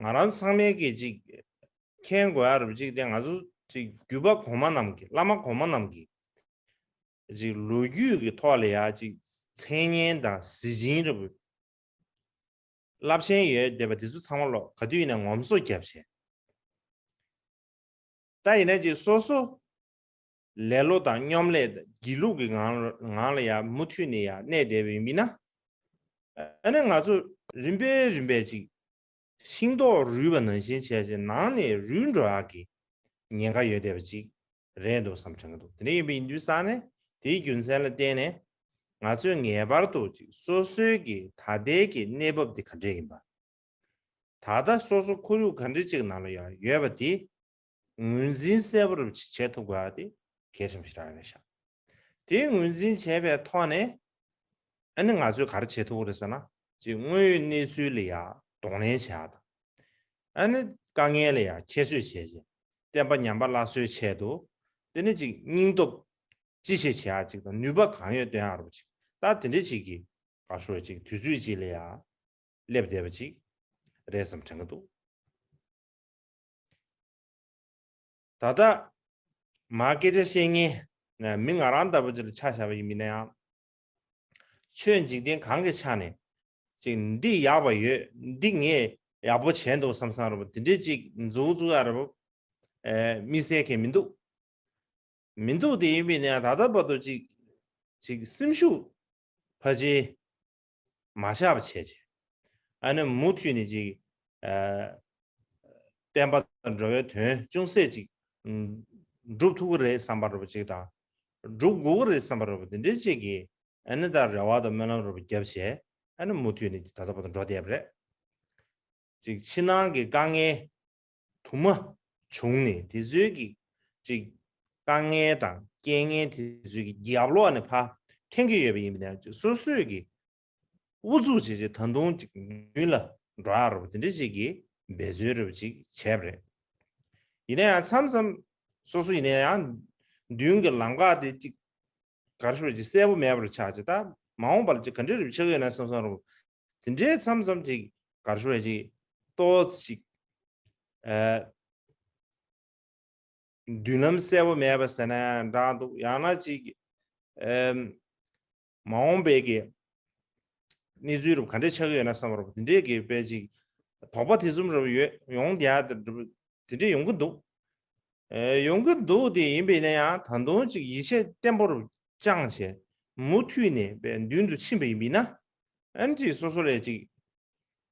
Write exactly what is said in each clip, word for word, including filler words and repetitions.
ང་རང་ཚང་མས་ཀྱིས་ཅིག་མཁྱེན་དགོས་ཡ་རུ་ཅིག་དེ་ང་ཚོ་ཅིག་བརྒྱུད་པ་གོང་མ་རྣམས་ཀྱི་བླ་མ་གོང་མ་རྣམས་ཀྱི་ཅིག་ལོ་རྒྱུས་ཀྱི་ཐོག་ལ་ཡ་ཅིག་མཚན་སྙན་དང་གཟི་བྱིན་རུ་རླབས་ཆེན་ཡོད་བསྡད་པ་དེ་ཚོ་ཚང་མ་ལོ་ག་དུས་ཡིན་ན་ངོམ་སོ་བརྒྱབ་བྱས། ད་ཡིན་ན་ཅིག་སོ་སོ་ལེ་ལོ་དང་སྙོམ་ལས་སྒྱིད་ལུག་གི་ངང་ངང་ལ་ཡ་མུ་མཐུད་ནས་ཡ་གནས་བསྡད་པ་ཡིན་མིན་ན། ཨ་ནི་ང་ཚོ་རིམ་པས་རིམ་པས་ཅིག་ཤིང་ཏོག་རུལ་བ་ནང་བཞིན་བྱས་བྱས་ནང་ནས་རུལ་འགྲོ་ཡག་གི་ཉེན་ཁ་ཡོད་བསྡད་པ་ཅིག་རེད་འདུག་བསམ་དྲན་གྱི་འདུག་དེ་འདྲ་ཡིན་པ་ཡིན་དུས་ཙང་ནས་དེའི་རྒྱུ་མཚན་ལ་བརྟེན་ནས་ང་ཚོས་ངེས་པར་དུ་ཅིག་སོ་སོའི་གི་ད་ལྟའི་གི་གནས་བབ་དེ་ག་འདྲས་ཡིན་པ། ད་ལྟ་སོ་སོ་ཁོར་ཡུག་ག་འདྲ་ཅིག་ནང་ལ་ཡང་ཡོད་པ་དེ་ངོས་འཛིན་གསལ་པོ་རུ་བྱེད་ཐུབ་དགོས་པ་དེ་གལ་ཆེན་པོ་ཞིག་རང་རེད་ཤག་དེ་ངོས་འཛིན་བྱས་པའི་ཐོག་ནས་ཨ་ནི་ང་ཚོས་ག་རེ་བྱེད་ཐུབ་ཀྱི་རེད་ཟེར་ན། ཅིག་དངོས་ཡོད་གནས་ཚུལ་ལ་ཡང་གདོང་ལེན་བྱེད་ཡག་དང་། ཨ་ནི་དཀའ་ངལ་ལ་ཡང་ཁྱད་གསོད་བྱས་བྱས་བསྟན་པ་ཉམས་པ་སླར་གསོའི་ཆེད་དུ་དེ་ནི་ཅིག་སྙིང་སྟོབས་ཅི་ཆེ་བྱེད་ཡག་ཅིག་དང་ནུས་པ་གང་ཡོད་བཏོན་ཡག་རུ་ཅིག་ད་དེ་འདྲ་ཅིག་གི་ག་ཤོད་ཅིག་དུས་ཚོད་ཅིག་ལ་ཡང་སླེབས་བསྡད་པ་ཅིག་རེད་བསམ་དྲན་གྱི་འདུག་ད་ལྟ་མ་སྐད་ཆ་བཤད་མཁན་མི་ང་རང་ལྟ་བུ་ཅིག་ལ་ཆ་བཞག་པ་ཡིན་མིན་ན་ཡང་། ཆོས་འཇིག་རྟེན་གང་གི་ཆ་ནས་ཅིག་འདི་ཡག་པ་ཡོད། འདི་ངས་ཡག་པོ་བྱས་འདུག་བསམ་བསམ་རེད་པ་དེ་འདྲས་ཅིག་མཛུབ་བཙུགས་ཡ་རེད་པ། དམིགས་བསལ་གང་མི་འདུག་མི་འདུག་དེ་ཡིན་པས་ན་ད་ལྟ་བར་དུ་ཅིག་ཅིག་སེམས་ཤུགས་ཕལ་ཆེར་མ་ཆག་པ་བྱས་བྱས། ཨ་ནི་མུ་མཐུད་ནས་ཅིག་ཨ་བསྟན་པ་དང་འགྲོ་བའི་དོན་ཅུང་ཟད་ཅིག་ཨམ་སྒྲུབ་ཐུབ་ཀྱི་རེད་བསམ་པ་རེད་པ་ཅིག་དང་། སྒྲུབ་དགོས་ཀྱི་རེད་བསམ་པ་རེད་པ་དེ་འདྲའི་ཅིག་གིས་ཨ་ནི་ད་རེ་བ་དང་སྨོན་ལམ་རེད་པ་བརྒྱབ་བྱས་ཨ་ནི་མུ་མཐུད་ནས་ད་ལྟ་བར་དུ་འགྲོ་བསྡད་པ་རེད། ཅིག་ཕྱི་ནང་གི་དཀའ་ངལ་དུ་མ་བྱུང་ནས་དེ་ཚོའི་གི་ཅིག་དཀའ་ངལ་དང་རྐྱེན་ངན་དེ་ཚོའི་གི་རྒྱབ་ལོགས་ནས་ཕར་འཐེན་གྱི་ཡོད་པ་ཡིན་པ་ན་ཅིག་སོ་སོའི་གི་ཨུ་ཚུགས་བྱེད་བྱེད་ད་དུང་ཅིག་མདུན་ལ་འགྲོ་ཡག་རེད་པ་དེ་འདྲ་ཞིག་གི་འབད་རྩོལ་རེད་པ་ཅིག་བྱས་པ་རེད། ཡིན་ན་ཡང་མཚམས་མཚམས་སོ་སོ་ཡིན་ན་ཡང་མདུན་གྱི་ལམ་ཁ་དེ་ཅིག་ག་རེ་ཞུ་རེད་ཅིག་གསལ་པོ་མེད་པར་ཆགས་ཅིག་ད་མ་འོངས་པ་ལ་ཅིག་ག་འདྲ་རེ་ཆགས་ཀྱི་ཡོད་ན་བསམ་བསམ་རེད་པ། དེ་འདྲའི་མཚམས་མཚམས་ཅིག་ག་རེ་ཞུ་རེད་ཅིག་ཏོག་ཙམ་ཅིག་ཨ། མདུན་ལམ་གསལ་པོ་མེད་པ་ཟེར་ན་ཡང་འདྲ་འདུག་ཡང་ན་ཅིག་ཨེམ། མ་འོངས་པའི་གི་གནས་ཚུལ་རུ་ག་འདྲས་ཆགས་ཀྱི་ཡོད་ན་བསམ་པ་རུ་དེ་འདྲས་ཀྱི་དཔེ་ཅིག་དོགས་པ་དེ་ཚོམ་རུ་ཡོད་ཡོང་བསྡད་དེ་འདྲས་ཡོང་གི་འདུག་ཨེ་ཡོང་གི་འདུག་དེ་ཡིན་པས་ན་ཡང་ད་དུང་ཅིག་ཡིད་ཆེས་བརྟན་པོ་རུ་བཅངས་བྱས་མུ་མཐུད་ནས་དཔེ་མདུན་དུ་ཕྱིན་པ་ཡིན་པས་ན་ཨན་ཅིག་སོ་སོ་ལས་ཅིག་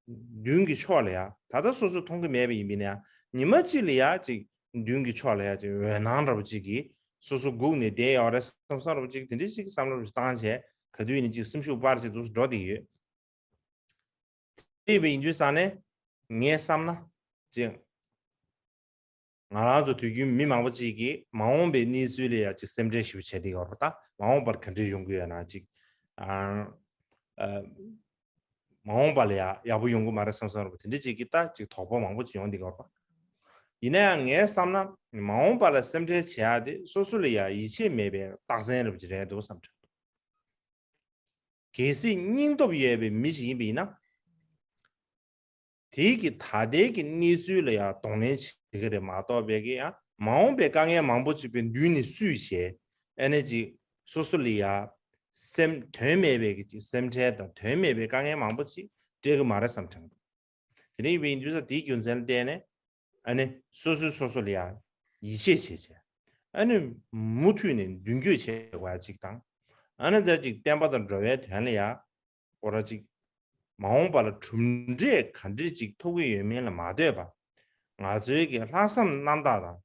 མདུན་གྱི་ཕྱོགས་ལ་ཡ་ད་ལྟ་སོ་སོས་མཐོང་གི་མེད་པ་ཡིན་པས་ན་ཡ་ཉི་མ་གཅིག་ལ་ཡ་ཅིག་མདུན་གྱི་ཕྱོགས་ལ་ཡ་ཅིག་འོད་སྣང་འདྲ་པོ་ཅིག་གིས་སོ་སོ་སྒུག་ནས་བསྡད་ཡོད་རེད་བསམ་བསམ་འདྲ་པོ་ཅིག་དེ་འདྲ་ཅིག་བསམ་བློ་བཏང་བྱས་ག་དུས་ཡིན་ན་ཅིག་སེམས་ཤུགས་སྤར་ཅིག་འདུག་འགྲོ་བསྡད་ཡོད། དེ་བས་ཡིན་དུས་ཙང་ནས་ངས་བསམ་ན་ཅིག་ང་རང་ཚོ་དུས་རྒྱུན་མི་མང་པོ་ཅིག་གིས་མ་འོངས་པའི་གནས་ཚུལ་ལ་ཡ་ཅིག་སེམས་ཁྲལ་ཞིབ་བྱས་བསྡད་ཡོད་རེད། ད་མ་འོངས་པར་ག་འདྲས་ཡོང་གི་ཡོད་ན་ཅིག་ཨ། ཨ། མ་འོངས་པ་ལ་ཡ་ཡག་པོ་ཡོང་གི་མ་རེད་བསམ་བསམ་རེད་པ་དེ་འདྲ་ཅིག་གིས་ད་ཅིག་དོགས་པ་མང་པོ་ཅིག་ཡོང་བསྡད་ཡོད་རེད། ཡིན་ན་ཡང་ངས་བསམ་ན་མ་འོངས་པ་ལ་སེམས་ཁྲལ་བྱེད་ཡ་དེ་སོ་སོ་ལ་ཡ་ཡིད་ཆེས་མེད་པའི་རྟགས་མཚན་རེད་པ་ཅིག་རེད་འདུག་བསམ་དྲན་འདུག་གལ་སྲིད་སྙིང་སྟོབས་ཡོད་པའི་མི་ཞིག་ཡིན་པ་ཡིན་ན། དེའི་གི་ད་ལྟའི་གི་གནས་ཚུལ་ལ་ཡང་གདོང་ལེན་བྱེད་ཀྱི་རེད་མ་གཏོགས་པའི་གི་ཡང་མ་འོངས་པའི་དཀའ་ངལ་མང་པོ་ཅིག་པའི་མདུན་ནས་བསུས་བྱས་ཨ་ནེ་ཅིག་སོ་སོ་ལ་ཡང་སེམས་དོན་མེད་པའི་གི་ཅིག་སེམས་ཁྲལ་དང་དོན་མེད་པའི་དཀའ་ངལ་མང་པོ་ཅིག་སྤྲད་གི་མ་རེད་བསམ་དྲན་འདུག་དེ་ནས་ཡིན་པའི་ཡིན་དུས་ཙང་དེའི་རྒྱུ་མཚན་ལ་བརྟེན་ནས། ཨ་ནི་སོ་སོས་སོ་སོ་ལ་ཡང་ཡིད་ཆེས་བྱེད་བྱས། ཨ་ནི་མུ་མཐུད་ནས་མདུན་སྐྱོད་བྱེད་དགོས་ཡ་གཅིག་དང་། ཨ་ནི་ད་ཅིག་བསྟན་པ་དང་འགྲོ་བའི་དོན་ལ་ཡང་ཁོ་ར་ཅིག་མ་འོངས་པ་ལ་གྲུབ་འབྲས་ག་འདྲས་ཅིག་ཐོབ་ཀྱི་ཡོད་མིན་ལ་མ་ལྟོས་པར་ང་ཚོའི་གི་ལྷག་བསམ་རྣམ་དག་དང་།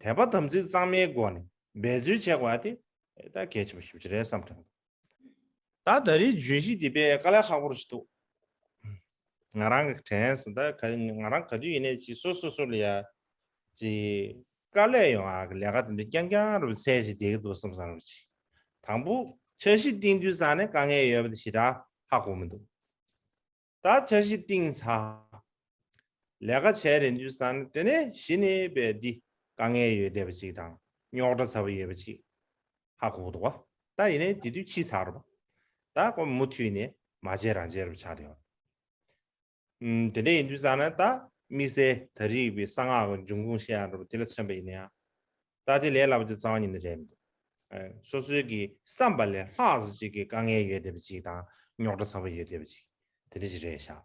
དད་པ་དམ་ཚིག་གཙང་མའི་སྒོ་ནས་འབད་རྩོལ་བྱེད་དགོས་ཡ་དེ་ད་གལ་ཆེན་པོ་ཞེ་པོ་ཅིག་རེད་བསམ་དྲན། ད་ད་རེས་བརྗོད་གཞི་འདི་དཔེ་དཀའ་ལས་ཁག་པོ་ཞིག་འདུག་ང་རང་གི་དྲན་སོང་ད་ག་ང་རང་ག་དུས་ཡིན་ནའི་ཅིག་སོ་སོ་སོ་ལ་ཡ་ཅིག་དཀའ་ལས་ཡོང་ཨ་གི་ལས་ཀ་དེ་འདྲ་རྐྱང་རྐྱང་རུ་འཚོལ་ཞིག་བསྡད་ཀྱི་འདུག་བསམ་བསམ་རུ་ཅིག་དང་པོ་འཆར་གཞི་བཏིང་དུས་ཙང་ནས་དཀའ་ངལ་ཡོད་པ་དེ་ཞེ་དྲག་ཧ་གོ་མི་འདུག་ད་འཆར་གཞི་བཏིང་ཚར། ལས་ཀ་བྱས་རན་དུས་ཙང་ནས་དེ་ནས་གཞི་ནས་དཔེ་འདི་དཀའ་ངལ་ཡོད་བསྡད་པ་ཅིག་དང་རྙོག་དྲ་ཚ་པོ་ཡོད་པ་ཅིག་ཧ་གོ་གི་འདུག་བ། ད་ཡིན་ནའི་དེ་དུས་ཕྱིས་ཚར་བ། ད་ཁོ་མུ་མཐུད་ནས་མ་བྱས་རང་བྱས་རུ་ཆགས་བསྡད་ཡོད། ཨུམ། དེ་འདྲ་ཡིན་དུས་ཙང་ན་ད་དམིགས་བསལ་ད་རེས་པའི་གསང་སྔགས་ཀྱི་འབྱུང་ཁུངས་བཤད་ཡ་འདྲ་པོ་དེ་ལ་མཚོན་པ་ཡིན་ན་ཡང་། ད་དེ་ལས་སླ་པོ་དེ་རྩ་བ་ཉིད་ནས་རེད་མི་འདུག་ཨ། སོ་སོའི་གི་བསམ་པ་ལས་ལྷག་ཙམ་ཅིག་གི་དཀའ་ངལ་ཡོད་བསྡད་པ་ཅིག་དང་རྙོག་དྲ་ཚ་པོ་ཡོད་བསྡད་པ་ཅིག་དེ་འདྲ་ཅིག་རེད་ཤག་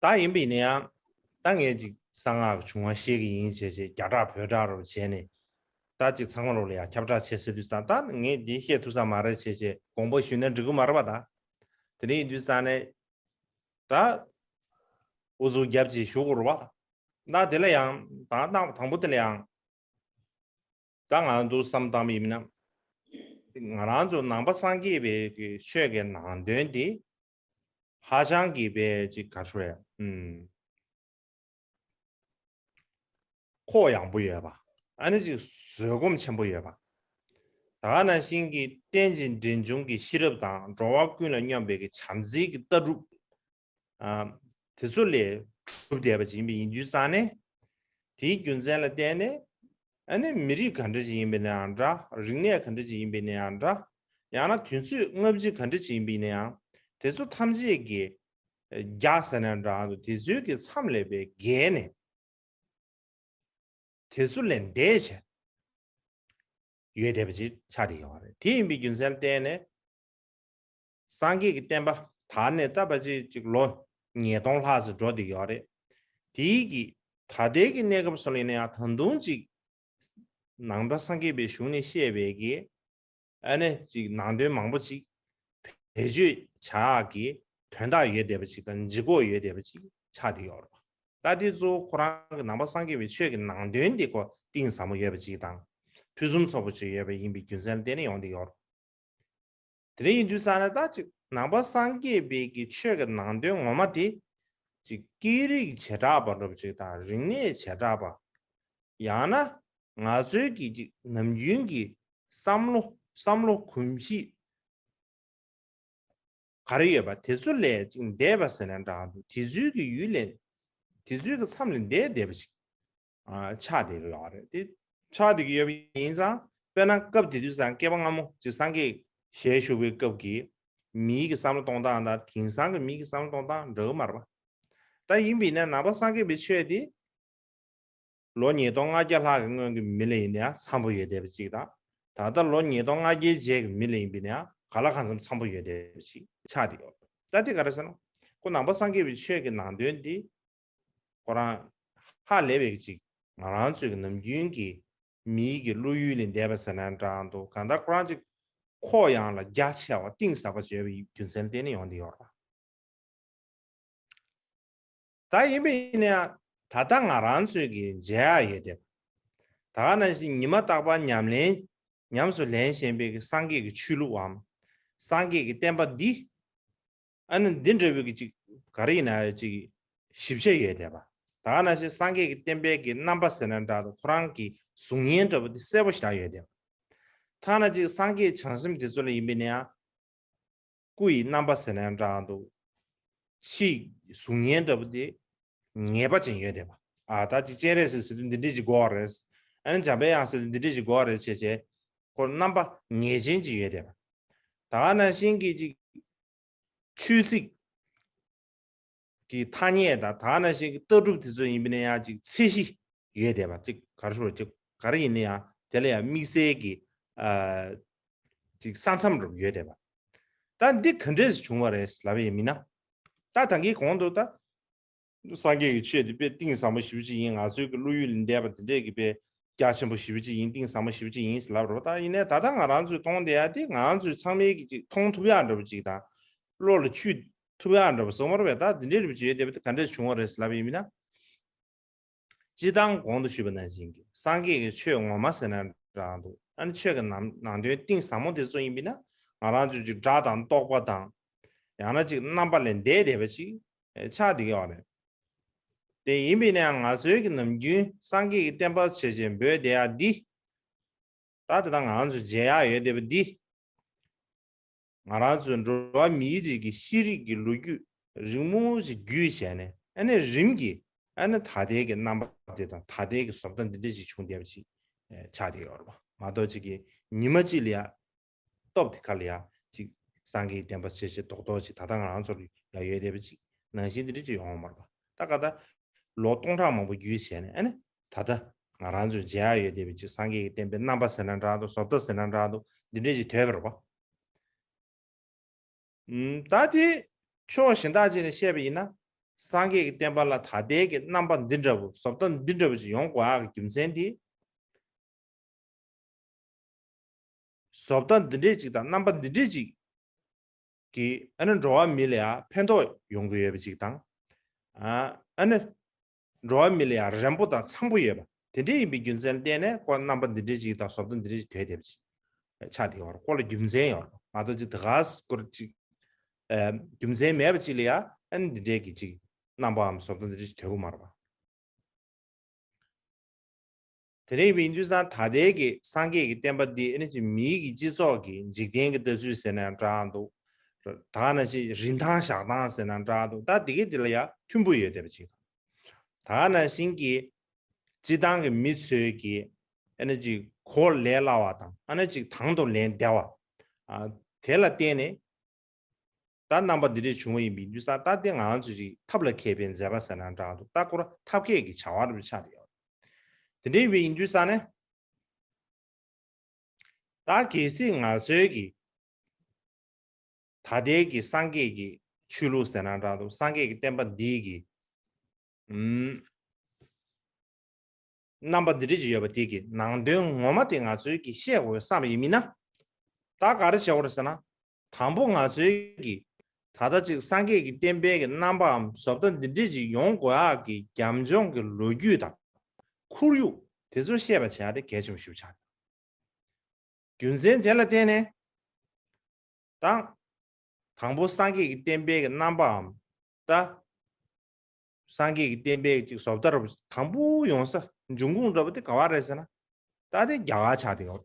ད་ཡིན་པ་ཡིན་ན་ཡང་ད་ངས་ཅིག་གསང་སྔགས་ཀྱི་བྱུང་བ་ཤེས་ཀྱི་ཡིན་བྱས་བྱས་རྒྱ་གྲགས་བོད་གྲགས་རོབ་བྱས་ནས། ད་ཅིག་ཚང་མ་རོགས་ལ་ཡང་ཁྱབ་བསྒྲགས་བྱེད་ཟེར་དུས་ཙང་ད་ངས་འདི་བཤད་ཐུབ་ས་མ་རེད་བྱས་བྱས་དགོངས་པ་ཞུས་ན་འགྲིག་གི་མ་རེད་པ། ད་དེ་འདྲ་ཡིན་དུས་ཙང་ནས་ད་ཨུ་ཚུགས་རྒྱབ་ཅིག་ཞུ་དགོས་རེད་པ། ད་དེ་ལ་ཡང་ད་ད་དང་པོ་དེ་ལ་ཡང་ད་ང་ཚོ་བསམ་བཏང་བ་ཡིན་ན། ང་རང་ཚོ་ནང་པ་སངས་རྒྱས་པའི་གི་ཆོས་ཀྱི་ནང་དོན་དེ་ཧ་ཅང་གི་དཔེ་ཅིག་ག་རེ་ཞུ་དགོས་རེད། ཨུམ། ཁོག་ཡངས་པོ་ཡོད་པ། ཨ་ནི་ཅིག་བཟོད་སྒོམ་ཆེན་པོ་ཡོད་པ། ད་ག་ནང་བཞིན་གྱི་རྟེན་ཅིང་འབྲེལ་འབྱུང་གི་ཤེས་རབ་དང་འགྲོ་བ་ཀུན་ལ་སྙོམས་པའི་གི་བྱམས་བརྩེའི་གི་ལྟ་གྲུབ། ཨ། དེ་ཚོ་ལས་གྲུབ་བསྡད་པ་ཅིག་ཡིན་པ་ཡིན་དུས་ཙང་ནས། དེའི་རྒྱུ་མཚན་ལ་བརྟེན་ནས། ཨ་ནི་མི་རིགས་ག་འདྲ་ཅིག་ཡིན་པ་ཡིན་ན་ཡང་འདྲ། རིག་གནས་ག་འདྲ་ཅིག་ཡིན་པ་ཡིན་ན་ཡང་འདྲ། ཡང་ན་དུས་ཚོད་སྔ་ཕྱི་ག་འདྲ་ཅིག་ཡིན་པ་ཡིན་ན་ཡང་། དེ་ཚོ་ཐམས་ཅད་ཀྱི་རྒྱ་ཟེར་ན་འདྲ་འདུག་དེ་ཚོའི་གི་མཚམས་ལས་པའི་བརྒལ་ནས། དེ་ཚོ་ལས་འདས་བྱས་ཡོད་བསྡད་པ་ཅིག་ཆགས་བསྡད་ཡོད་རེད། དེ་ཡིན་པའི་རྒྱུ་མཚན་ལ་བརྟེན་ནས། སངས་རྒྱས་ཀྱི་བསྟན་པ་དར་ནས་ད་བར་ཅིག་ཅིག་ལོ་ཉིས་སྟོང་ལྷག་ཙམ་འགྲོ་བསྡད་ཡོད་རེད། དེའི་གི་ད་ལྟའི་གི་གནས་སྐབས་སུ་ལ་ཡིན་ན་ཡང་ད་དུང་ཅིག་ནང་པ་སངས་རྒྱས་པའི་གཞུང་ནས་བཤད་པའི་གི་ཨ་ནི་ཅིག་ནང་དོན་མང་པོ་ཅིག་བེད་སྤྱོད་བྱ་ཡག་གི་དོན་དག་ཡོད་བསྡད་པ་ཅིག་དང་ལྗིད་ཁོག་ཡོད་བསྡད་པ་ཅིག་ཆགས་བསྡད་ཡོད་རེད། ད་དེ་གཙོ་བོ་ཁོ་རང་གི་ནང་པ་སངས་རྒྱས་པའི་ཆོས་ཀྱི་ནང་དོན་དེ་ཁོ་གཏིང་ཟབ་མོ་ཡོད་པ་ཅིག་དང་། ཕུན་སུམ་ཚོགས་པོ་ཅིག་ཡོད་པ་ཡིན་པའི་རྒྱུ་མཚན་ལ་བརྟེན་ནས་ཡོང་བསྡད་ཡོད་རེད། དེ་འདྲ་ཡིན་དུས་ཙང་ནས་ད་ཅིག་ནང་པ་སངས་རྒྱས་པའི་གི་ཆོས་ཀྱི་ནང་དོན་ངོ་མ་དེ་ཅིག་སྐད་རིགས་བྱེ་བྲག་པ་འདྲ་པོ་ཅིག་དང་རིག་གནས་བྱེ་བྲག་པ། ཡང་ན་ང་ཚོའི་གི་ཅིག་ནམ་རྒྱུན་གྱི་བསམ་བློ་བསམ་བློ་གོམས་གཤིས་ག་རེ་ཡོད་པ་དེ་ཚོ་ལས་ཅིག་འདས་པ་ཟེར་ན་འདྲ་འདུག་དེ་ཚོའི་གི་ཡུལ་ལས། དེ་ཚོའི་གི་མཚམས་ལས་འདས་བསྡད་པ་ཅིག་ཨ། ཆགས་བསྡད་ཀྱི་ཡོད་རེད། དེ་ཆགས་བསྡད་ཀྱི་ཡོད་པ་ཡིན་ཙང་། དཔེར་ན་སྐབས་དེ་དུས་སང་སྐྱེས་པ་སྔ་མོ་ཅིག་སངས་རྒྱས་ཞལ་བཞུགས་པའི་སྐབས་ཀྱི་མིའི་གི་བསམ་བློ་གཏོང་སྟངས་དང་དེང་སང་གི་མིའི་གི་བསམ་བློ་གཏོང་སྟངས་འདྲ་གི་མ་རེད་པ། ད་ཡིན་པ་ཡིན་ན་ནང་པ་སངས་རྒྱས་པའི་ཆོས་དེ་ལོ་ཉིས་སྟོང་ལྔ་བརྒྱ་ལྷག་གི་སྔོན་གྱི་མི་ལ་ཡིན་ན་ཡང་འཚམ་པོ་ཡོད་བསྡད་པ་ཅིག་དང་། ད་ལྟ་ལོ་ཉིས་སྟོང་ལྔ་བརྒྱའི་རྗེས་ཀྱི་མི་ལ་ཡིན་པ་ཡིན་ན་ཡང་ག་ལ་གང་འཚམ་འཚམ་པོ་ཡོད་བསྡད་པ་ཅིག་ཆགས་བསྡད་ཡོད། ད་དེ་ག་རེ་ཟེར་ན། ཁོ་ནང་པ་སངས་རྒྱས་པའི་ཆོས་ཀྱི་ནང་དོན་འདི་ཁོ་རང་ཧ་ལས་པའི་ཅིག་ང་རང་ཚོའི་གི་ནམ་རྒྱུན་གྱི་མིའི་གི་བློ་ཡུལ་ལས་འདས་པ་ཟེར་ན་འདྲ་འདུག་གང་ལྟར་ཁོ་རང་ཅིག་ཁོག་ཡངས་ལ་རྒྱ་ཆེ་བ་གཏིང་ཟབ་པ་བརྗོད་པའི་རྒྱུ་མཚན་བརྟེན་ནས་ཡོང་བསྡད་ཡོད་རེད། ད་ཡིན་པ་ཡིན་ན་ཡང་ད་ལྟ་ང་རང་ཚོའི་གི་མཇལ་ཡག་ཡོད་བསྡད་པ། ད་ག་ནང་བཞིན་ཉི་མ་རྟག་པར་ཉམས་ལེན་ཉམས་སུ་ལེན་བཞིན་པའི་གི་སངས་རྒྱས་ཀྱི་ཆོས་ལུགས་འམ། སངས་རྒྱས་ཀྱི་བསྟན་པ་འདི། ཨ་ནི་འདི་འདྲ་བའི་གི་ཅིག་ག་རེ་ཡིན་ན་ཡང་ཅིག་ཞིབ་ཆ་ཡོད་བསྡད་པ། ད་ག་ནང་བཞིན་སངས་རྒྱས་ཀྱི་བསྟན་པའི་གི་རྣམ་པ་ཟེར་ན་འདྲ་འདུག་ཁོ་རང་གི་གཟུགས་བརྙན་འདྲ་པོ་འདི་གསལ་པོ་ཞེ་དྲག་ཡོད་བསྡད་པ། ཐ་ན་ཅིག་སངས་རྒྱས་བྱང་སེམས་དེ་ཚོ་ལ་ཡིན་པ་ཡིན་ན་ཡང་། སྐུ་ཡི་རྣམ་པ་ཟེར་ན་འདྲ་འདུག་ཕྱིའི་གཟུགས་བརྙན་འདྲ་པོ་དེ་ངེས་པ་ཅན་ཡོད་བསྡད་པ། ཨ། ད་ཅིག་སྤྱན་རས་གཟིགས་ཟེར་དུས་འདི་འདྲས་ཅིག་དགོས་པ་རེད། ཨ་ནི་འཇམ་དཔལ་དབྱངས་ཟེར་དུས་འདི་འདྲས་ཅིག་དགོས་པ་རེད་བྱས་བྱས། ཁོ་རྣམ་པ་ངེས་ཅན་ཅིག་ཡོད་བསྡད་པ། ད་ག་ནང་བཞིན་གྱི་ཅིག་ཆོས་ཚིགས་ཀྱི་ཐ་སྙད་དང་ད་ག་ནང་བཞིན་གྱི་ལྟ་གྲུབ་དེ་ཚོ་ཡིན་པ་ན་ཡང་ཅིག་ཚད་གཞི་ཡོད་བསྡད་པ། ཅིག་ག་རེ་ཞུ་དགོས། ཅིག་ག་རེ་ཡིན་ན་ཡང་དེ་ལ་ཡང་དམིགས་བསལ་གྱི་ཨ། ཅིག་ས་མཚམས་རུ་ཡོད་བསྡད་པ། ད་འདི་ག་འདྲས་སུ་བྱུང་བ་རེད་ལབ་པ་ཡིན་ན། ད་ད་གིན་གོང་དུ་ད་སངས་རྒྱས་ཀྱི་ཆོས་འདི་དཔེ་གཏིང་ཟབ་མོ་ཞེ་པོ་ཅིག་ཡིན། ང་ཚོའི་གི་བློ་ཡུལ་ལས་འདས་པ་འདི་འདྲས་ཀྱི་དཔེ་རྒྱ་ཆེན་པོ་ཞེ་པོ་ཅིག་ཡིན། གཏིང་ཟབ་མོ་ཞེ་པོ་ཅིག་ཡིན་ཟེར་ལབ་རེད་པ། ད་ཡིན་ནའི་ད་ལྟ་ང་རང་ཚོས་མཐོང་བསྡད་ཡ་དེ་ང་རང་ཚོས་ཚང་མས་གི་ཅིག་མཐོང་ཐུབ་ཡ་འདྲ་པོ་ཅིག་དང་། བློ་ལ་ཆུད་ཐུབ་ཡ་འདྲ་པོ་སོང་བ་རེད་པས། ད་འདི་འདྲས་རེ་བྱས་བསྡད་པ་དེ་ག་འདྲས་བྱུང་བ་རེད་ལབ་ཡིན་ན། སྤྱིར་བཏང་གོང་དུ་ཞུས་པ་ནང་བཞིན་གྱི་སངས་རྒྱས་ཀྱི་ཆོས་ངོ་མ་ཟེར་ན་འདྲ་འདུག་ཨ་ནི་ཆོས་ཀྱི་ནང་ནང་དོན་གཏིང་ཟབ་མོ་དེ་ཚོ་ཡིན་པས་ན་ང་རང་ཚོས་ཀྱི་སྒྲ་དང་རྟོག་པ་དང་། ཡང་ན་ཅིག་རྣམ་པ་ལས་འདས་བསྡད་པ་ཅིག་ཆགས་བསྡད་ཀྱི་ཡོད་རེད། དེ་ཡིན་པས་ན་ང་ཚོའི་གི་ནམ་རྒྱུན་སངས་རྒྱས་ཀྱི་བསྟན་པ་བྱས་བྱས་འབོད་བསྡད་ཡ་འདི། ད་དེ་དང་ང་རང་ཚོ་མཇལ་ཡག་ཡོད་བསྡད་པ་འདི། ང་རང་ཚོའི་འགྲོ་བ་མིའི་རིགས་ཀྱི་ཤེས་རིག་གི་ལོ་རྒྱུས་རིང་མོ་ཞིག་བརྒྱུད་བྱས་ནས། ཨ་ནི་རིམ་གྱིས་ཨ་ནི་ད་ལྟའི་གི་རྣམ་པ་དེ་དང་ད་ལྟའི་གི་བཟོ་ལྟ་འདི་འདྲ་ཞིག་བྱུང་བསྡད་པ་ཞིག་ཆགས་བསྡད་ཡོད་རེད་པ། མ་གཏོགས་ཅིག་གི་ཉི་མ་གཅིག་ལ་ཡ་སྟོབས་དེ་ག་ལ་ཡ་ཅིག་ སངས་རྒྱས་ཀྱི་བསྟན་པ་ཆེ་ཆེ་རྡོག་རྡོག་ཅིག་ད་ལྟ་ང་རང་ཚོར་ཡ་ཡོད་བསྡད་པ་ཅིག་ནང་བཞིན་དེ་འདྲ་ཅིག་ཡོང་བ་མ་རེད་པ། ད་ག་ད་ལོ་སྟོང་ཕྲག་མང་པོ་རྒྱུད་བྱས་ནས་ཨ་ནི་ད་ལྟ་ང་རང་ཚོས་མཇལ་ཡ་ཡོད་བསྡད་པ་ཅིག་སངས་རྒྱས་ཀྱི་བསྟན་པའི་རྣམ་པ་ཟེར་ན་འདྲ་འདུག་བཟོ་ལྟ་ཟེར་ན་འདྲ་འདུག་འདི་འདྲ་ཅིག་དོད་པ་རེད་པ། ཨུམ། ད་དེ་ཕྱོགས་གཞན་དག་ཅིག་ནས་བཤད་པ་ཡིན་ན། སངས་རྒྱས་ཀྱི་བསྟན་པ་ལ་ད་ལྟའི་གི་རྣམ་པ་འདི་འདྲ་བོ་བཟོ་ལྟ་འདི་འདྲ་བོ་ཅིག་ཡོང་དགོས་ཡག་གི་རྒྱུ་མཚན་དེ། བཟོ་ལྟ་འདི་འདྲས་ཅིག་དང་རྣམ་པ་འདི་འདྲས་ཅིག་གིས་ཨ་ནི་འགྲོ་བ་མི་ལ་ཡང་ཕན་ཐོགས་ཡོང་གི་ཡོད་པ་ཅིག་དང་། ཨ་ཨ་ནི་འགྲོ་བ་མི་ལ་ཡང་རན་པོ་དང་འཚམ་པོ་ཡོད་པ་དེ་འདྲས་ཡིན་པའི་རྒྱུ་མཚན་ལ་བརྟེན་ནས་ཁོ་རྣམ་པ་འདི་འདྲས་ཅིག་དང་བཟོ་ལྟ་འདི་འདྲས་ཅིག་དོད་བསྡད་པ་ཅིག་ཆགས་བསྡད་ཡོད་རེད། ཁོ་ལ་རྒྱུ་མཚན་ཡོད་རེད། མ་གཏོགས་ཅིག་དེ་ག་སྐོར་ཅིག་ཨ་རྒྱུ་མཚན་མེད་པ་ཅིག་ལ་ཡང་ཨ་ནི་འདི་འདྲས་ཀྱི་ཅིག་རྣམ་པའམ་བཟོ་ལྟ་འདི་འདྲས་ཅིག་དོད་གི་མ་རེད་པ། དེ་འདྲ་ཡིན་པ་ཡིན་དུས་ཙང་ད་ལྟའི་གི་སངས་རྒྱས་ཀྱི་བསྟན་པ་འདི་ཨ་ནི་ཅིག་མིའི་གི་སྤྱི་ཚོགས་ཀྱི་འཇིག་རྟེན་གྱི་ལྟ་ཚུལ་ཟེར་ན་འདྲ་འདུག་ད་ག་ནང་བཞིན་རིན་ཐང་བཞག་སྟངས་ཟེར་ན་འདྲ་འདུག་ད་དེ་གི་དེ་ལ་ཡང་མཐུན་པོ་ཡོད་བསྡད་པ་ཅིག་དང་། ད་ག་ནང་བཞིན་གྱི་སྤྱི་བཏང་གི་མི་ཚོས་ཀྱི་ཨ་ནི་ཅིག་གོ་ལས་སླ་བ་དང་ཨ་ནི་ཅིག་དང་དུ་ལེན་བདེ་བ། ཨ་དེ་ལ་བརྟེན་ནས། ད་རྣམ་པ་འདི་འདྲས་བྱུང་བ་ཡིན་པའི་དུས་ཙང་ད་དེ་ང་རང་ཚོས་ཅིག་ཐབས་ལ་མཁས་པའི་མཛད་པ་ཟེར་ན་འདྲ་འདུག་ད་ཁོ་ར་ཐབས་མཁས་ཀྱི་བྱ་བ་རུ་ཆགས་ཡོད། དེ་འདྲས་ཡིན་པའི་དུས་ཙང་ནས་ད་གལ་སྲིད་ང་ཚོའི་གི་ད་ལྟའི་གི་སངས་རྒྱས་ཀྱི་ཆོས་ལུགས་ཟེར་ན་འདྲ་འདུག་སངས་རྒྱས་ཀྱི་བསྟན་པ་འདི་གི་ཨུམ། རྣམ་པ་འདི་འདྲ་ཅིག་ཡོད་པ་དེ་གི་ནང་དོན་ངོ་མ་དེ་ང་ཚོའི་གི་ཤེས་དགོས་བསམ་ཡིན་མིན་ན། ད་ག་རེ་བྱེད་དགོས་རེད་ཟེར་ན། དང་པོ་ང་ཚོའི་གི་ད་ལྟ་ཅིག་སངས་རྒྱས་ཀྱི་བསྟན་པའི་གི་རྣམ་པའམ་བཟོ་ལྟ་འདི་འདྲ་ཅིག་ཡོང་དགོས་ཡག་གི་རྒྱབ་ལྗོངས་ཀྱི་ལོ་རྒྱུས་དང་ཁོར་ཡུག་དེ་ཚོ་ཤེས་པ་བྱེད་ཡག་དེ་གལ་ཆེན་པོ་ཞིག་ཆགས། རྒྱུ་མཚན་དེ་ལ་བརྟེན་ནས་དང་། དང་པོ་སངས་རྒྱས་ཀྱི་བསྟན་པའི་གི་རྣམ་པའམ་ད། སངས་རྒྱས་ཀྱི་བསྟན་པའི་ཅིག་བཟོ་ལྟ་རུ་དང་པོ་ཡོང་ས་འབྱུང་ཁུངས་འདྲ་པོ་དེ་ག་བ་རེད་ཟེར་ན། ད་དེ་རྒྱ་གར་ཆགས་བསྡད་ཡོད།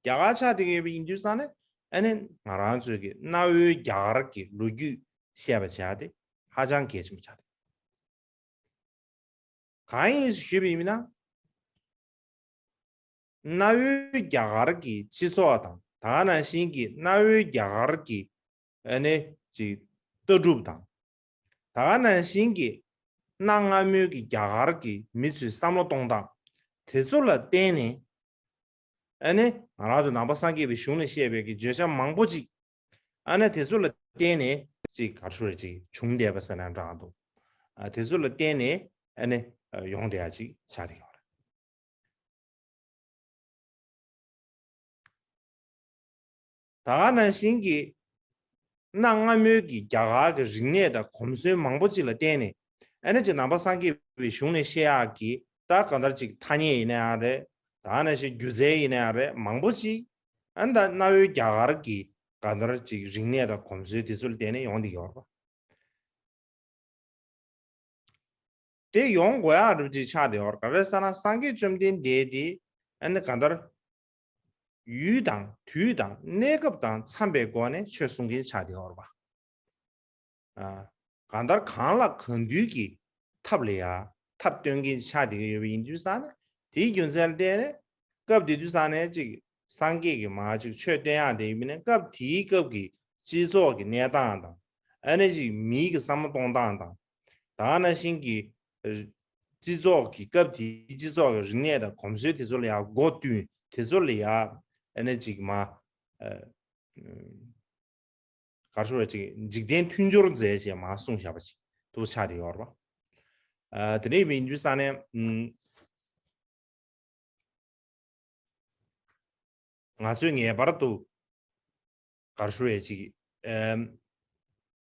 རྒྱ་གར་ཆགས་བསྡད་ཡོད་པ་ཡིན་དུས་ཙང་ནས་ཨ་ནི་ང་རང་ཚོའི་གི་གནའ་བོའི་རྒྱ་གར་གྱི་ལོ་རྒྱུས་བཤད་པ་བྱས་ཏེ་ཧ་ཅང་གལ་ཆེན་པོ་ཆགས་བསྡད་ཡོད། གང་ཡིན་ཞུས་པ་ཡིན་ན། གནའ་བོའི་རྒྱ་གར་གྱི་སྤྱི་ཚོགས་དང་ད་ག་ནང་བཞིན་གྱི་གནའ་བོའི་རྒྱ་གར་གྱི་ཨ་ནི་ཅིག་ལྟ་གྲུབ་དང་། ད་ག་ནང་བཞིན་གྱི་གནའ་སྔ་མོའི་གི་རྒྱ་གར་གྱི་མི་ཚོའི་བསམ་བློ་གཏོང་སྟངས་དེ་ཚོ་ལ་བརྟེན་ནས། ཨ་ནི་ང་རང་ཚོ་ནང་པ་སངས་རྒྱས་པའི་གཞུང་ནས་བཤད་པའི་གི་བརྗོད་བྱ་མང་པོ་ཅིག་ཨ་ནི་དེ་ཚོ་ལ་བརྟེན་ནས་ཅིག་ག་རེ་ཞུ་རེད་ཅིག་བྱུང་བསྡད་པ་ཟེར་ན་འདྲ་འདུག་ཨ་དེ་ཚོ་ལ་བརྟེན་ནས་ཨ་ནི་ཡོང་བསྡད་ཡ་ཅིག་ཆགས་བསྡད་ཡོད་རེད། ད་ག་ནང་བཞིན་གྱི་གནའ་སྔ་མོའི་གི་རྒྱ་གར་གྱི་རིག་གནས་དང་གོམས་སྲོལ་མང་པོ་ཅིག་ལ་བརྟེན་ནས་ཨ་ནི་ཅིག་ནང་པ་སངས་རྒྱས་པའི་གཞུང་ནས་བཤད་ཡག་གི་ད་གང་ལྟར་ཅིག་ཐ་སྙད་ཡིན་ན་ཡང་རེད། ད་ག་ནང་བཞིན་སྒྱུ་རྩལ་ཡིན་ན་ཡང་རེད། མང་པོ་ཅིག་ཨ་ནི་ད་གནའ་བོའི་རྒྱ་གར་གྱི་གང་ལྟར་ཅིག་རིག་གནས་དང་གོམས་སྲོལ་དེ་ཚོ་ལ་བརྟེན་ནས་ཡོང་བསྡད་ཡོད་རེད་པ། དེ་ཡོང་དགོས་ཡག་རུ་ཅིག་ཆགས་བསྡད་ཡོད་རེད། ག་རེ་ཟེར་ན་སངས་རྒྱས་བཅོམ་ལྡན་འདས་དེ་ཨ་ནི་གང་ལྟར་ཡུལ་དང་དུས་དང་གནས་སྐབས་དང་འཚམ་པའི་སྒོ་ནས་ཆོས་གསུང་མཁན་ཆགས་བསྡད་ཡོད་རེད་པ། ཨ། གང་ལྟར་གང་ལ་གང་འདུལ་གྱི་ཐབས་ལ་ཡ་ཐབས་སྟོན་མཁན་ཆགས་བསྡད་ཀྱི་ཡོད་པ་ཡིན་དུས་ཙང་ནས་དེའི་རྒྱུ་མཚན་ལ་བརྟེན་ནས་སྐབས་དེ་དུས་ཙང་ནས་ཅིག་སངས་རྒྱས་ཀྱི་མར་ཅིག་ཆོས་སྟོན་ཡག་དེ་ཡིན་ན་སྐབས་དེའི་སྐབས་ཀྱི་སྤྱི་ཚོགས་ཀྱི་གནས་སྟངས་དང་ཨ་ནི་ཅིག་མིའི་གི་བསམ་བློ་གཏོང་སྟངས་དང་ད་ག་ནང་བཞིན་གྱི་སྤྱི་ཚོགས་ཀྱི་སྐབས་དེའི་སྤྱི་ཚོགས་ཀྱི་རིག་གནས་དང་གོམས་སྲོལ་དེ་ཚོ་ལ་ཡ་སྒོ་བསྟུན་དེ་ཚོ་ལ་ཡ་ཨ་ནི་ཅིག་མ་ཨ། ག་རེ་ཞུ་བ་ཅིག་འཇིག་རྟེན་མཐུན་སྦྱོར་མཛད་ཅེས་མ་གསུངས་བཞག་པ་ཅིག་ཏུ་ཆགས་བསྡད་ཡོད་རེད་པ། ཨ་དེ་འདྲ་ཡིན་དུས་ཙང་ནས་ཨུམ་ང་ཚོས་ངེས་པར་དུ་ག་རེ་ཞུ་བ་ཅིག་ཨམ་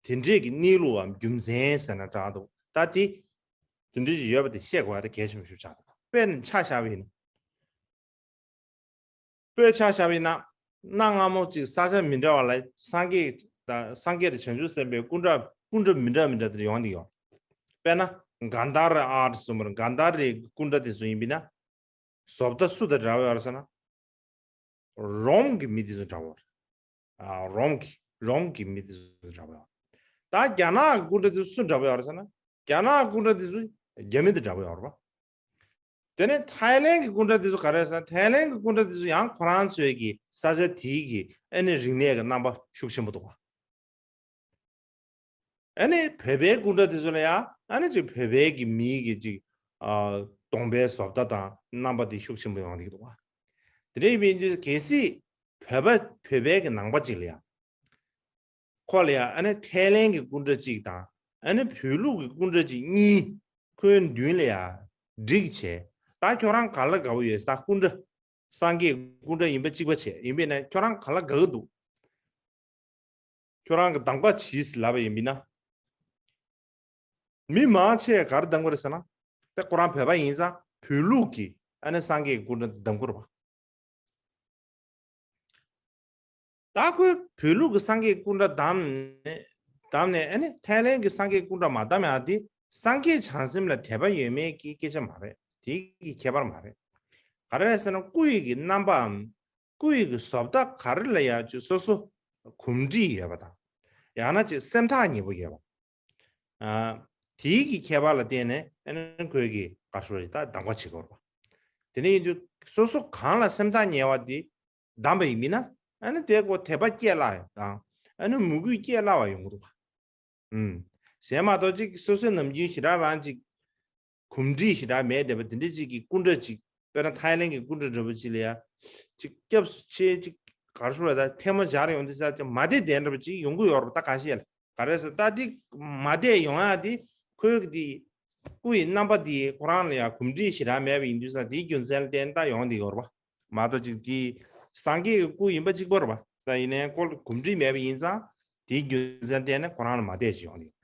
དེ་འདྲས་ཀྱི་གནས་ལུགས་འམ་རྒྱུ་མཚན་ཟེར་ན་འདྲ་འདུག་ད་དེ་དེ་འདྲས་ཅིག་ཡོད་པ་དེ་ཤེས་དགོས་པ་དེ་གལ་ཆེན་པོ་ཞིག་ཆགས་འདུག་དཔེར་ན་ཆ་བཞག་པ་ཡིན་ན། དཔེ་ཆ་བཞག་པ་ཡིན་ན། གནའ་སྔ་མོ་ཅིག་ས་ཆ་མི་འདྲ་བ་ལ་སངས་རྒྱས་དང་སངས་རྒྱས་དང་བྱང་ཆུབ་སེམས་དཔའི་སྐུ་འདྲ་སྐུ་འདྲ་མི་འདྲ་མི་འདྲ་དེ་ཡོང་གི་ཡོད། དཔེར་ན་གཱན་དྷ་རའི་ཨརཊ་གསུངས་པར་གཱན་དྷ་རའི་སྐུ་འདྲ་དེ་ཚོ་ཡིན་པས་ན། བཟོ་ལྟ་སུ་དང་འདྲ་བ་ཡོད་རེད་ཟེར་ན། རོམ་གྱི་མི་དེ་ཚོ་འདྲ་བོ་རེད། ཨ་རོམ་གྱི་རོམ་གྱི་མི་དེ་ཚོ་འདྲ་བོ་ཡོད། ད་རྒྱ་ནག་གི་སྐུ་འདྲ་དེ་ཚོ་སུ་འདྲ་བོ་ཡོད་རེད་ཟེར་ན། རྒྱ་ནག་སྐུ་འདྲ་དེ་ཚོ་རྒྱ་མི་དང་འདྲ་བོ་ཡོད་རེད་པ། དེ་ནས་ཐའི་ལེན་གྱི་སྐུ་འདྲ་དེ་ཚོ་ག་རེ་ཟེར་ན། ཐའི་ལེན་གྱི་སྐུ་འདྲ་དེ་ཚོ་ཡང་ཁོ་རང་ཚོའི་གི་ས་ཆ་དེའི་གི་ཨ་ནི་རིག་གནས་ཀྱི་རྣམ་པ་ཤུགས་ཆེན་པོ་འདུག་བ། ཨ་ནི་བོད་པའི་སྐུ་འདྲ་དེ་ཚོ་ལ་ཡང་ཨ་ནི་ཅིག་བོད་པའི་གི་མིའི་གི་ཅིག་ཨ་གདོང་པའི་བཟོ་ལྟ་དང་རྣམ་པ་དེ་ཤུགས་ཆེན་པོ་ཡོང་གི་འདུག་བ། དེ་འདྲ་ཡིན་དུས་གལ་སྲིད་བོད་པ་བོད་པའི་གི་ནང་པ་ཅིག་ལ་ཡང་ཁོ་ལ་ཡང་ཨ་ནི་ཐའི་ལན་གི་སྐུ་འདྲ་གཅིག་དང་ཨ་ནི་བོད་ལུགས་ཀྱི་སྐུ་འདྲ་གཅིག་གཉིས་ཁོའི་མདུན་ལ་ཡང་བསྒྲིགས་བྱས། ད་ཁྱོད་རང་ག་ལ་དགའ་བོ་ཡོད། ད་སྐུ་འདྲ་སངས་རྒྱས་སྐུ་འདྲ་ཡིན་པ་གཅིག་པ་བྱས། ཡིན་པས་ན་ཁྱོད་རང་ག་ལ་དགའ་གི་འདུག་ཁྱོད་རང་གི་གདམ་ག་བྱིས་ལབ་པ་ཡིན་པས་ན། མི་མང་ཆེ་ག་རེ་གདམ་གི་རེད་ཟེར་ན། དེ་ཁོ་རང་བོད་པ་ཡིན་ཙང་བོད་ལུགས་ཀྱི་ཨ་ནི་སངས་རྒྱས་སྐུ་འདྲ་གདམ་གི་རེད་པ། ད་ཁོས་བོད་ལུགས་ཀྱི་སངས་རྒྱས་སྐུ་འདྲ་བདམས་ནས་བདམས་ནས་ཨ་ནི་ཐའི་ལན་གྱི་སངས་རྒྱས་སྐུ་འདྲ་མ་བདམས་ཡག་དེ་སངས་རྒྱས་བྱང་སེམས་ལ་དད་པ་ཡོད་མེད་ཀྱི་སྐད་ཆ་མ་རེད། དེ་གི་ཁྱད་པར་མ་རེད། ག་རེ་རེད་ཟེར་ན་སྐུ་ཡི་གི་རྣམ་པའམ་སྐུ་ཡི་གི་བཟོ་ལྟ་ག་རེ་ལ་ཡང་ཅིག་སོ་སོ་གོམས་འདྲིས་ཡོད་པ་དང་། ཡང་ན་ཅིག་སེམས་ཐག་ཉེ་པོ་ཡོད་པ། ཨ། དེའི་གི་ཁྱད་པར་ལ་བརྟེན་ནས་ཨ་ནི་ཁོས་གི་ག་རེ་ཞུ་རེད། ད་གདམ་ག་བྱེད་དགོས་རེད་པ། དེ་ནས་ཡིན་དུས་སོ་སོ་གང་ལ་སེམས་ཐག་ཉེ་བ་དེ་གདམས་པ་ཡིན་ན་ཨ་ནི་དེ་ཁོ་དད་པ་སྐྱེ་སླ་བ་དང་ཨ་ནི་མོས་གུས་སྐྱེ་སླ་བ་ཡོང་གི་འདུག་པ། ཨུམ། ཟེར་མ་གཏོགས་ཅིག་སོ་སོའི་ནམ་རྒྱུན་ཞེ་དྲག་རང་ཅིག་གོམས་འདྲིས་ཞེ་དྲག་མེད་བསྡད་པ་དེ་འདྲ་ཅིག་གི་སྐུ་འདྲ་ཅིག་དཔེར་ན་ཐའི་ལན་གྱི་སྐུ་འདྲ་འདྲ་པོ་ཅིག་ལ་ཡ་ཅིག་སྐྱབས་སུ་མཆི། ཅིག་ག་རེ་ཞུ་རེད། ད་ཐལ་མོ་སྦྱར་ཡོང་དུས་ས་ཅིག་མ་བདེ་བདེ་འདྲ་པོ་ཅིག་ཡོང་གི་ཡོད་རེད་པ། ད་ག་ཤེད་ལ། ག་རེ་ཟེར་ད་དེ་མ་བདེ་ཡོང་ཡ་དེ་ཁོའི་གི་དེ་སྐུ་ཡི་རྣམ་པ་དེ་ཁོ་རང་ལ་ཡ་གོམས་འདྲིས་ཞེ་དྲག་མེད་པ་ཡིན་དུས་ས་དེའི་རྒྱུ་མཚན་ལ་བརྟེན་ད་ཡོང་བསྡད་ཡོད་རེད་པ། མ་གཏོགས་ཅིག་དེ་སངས་རྒྱས་ཀྱི་སྐུ་ཡིན་པ་གཅིག་པ་རེད་པ། ད་ཡིན་ནའི་ཁོ་ལ་གོམས་འདྲིས་མེད་པ་ཡིན་ཙང་དེའི་རྒྱུ་མཚན་ལ་བརྟེན་ནས་ཁོ་རང་ལ་མ་བདེ་ཞིག་ཡོང་བསྡད་ཡོད།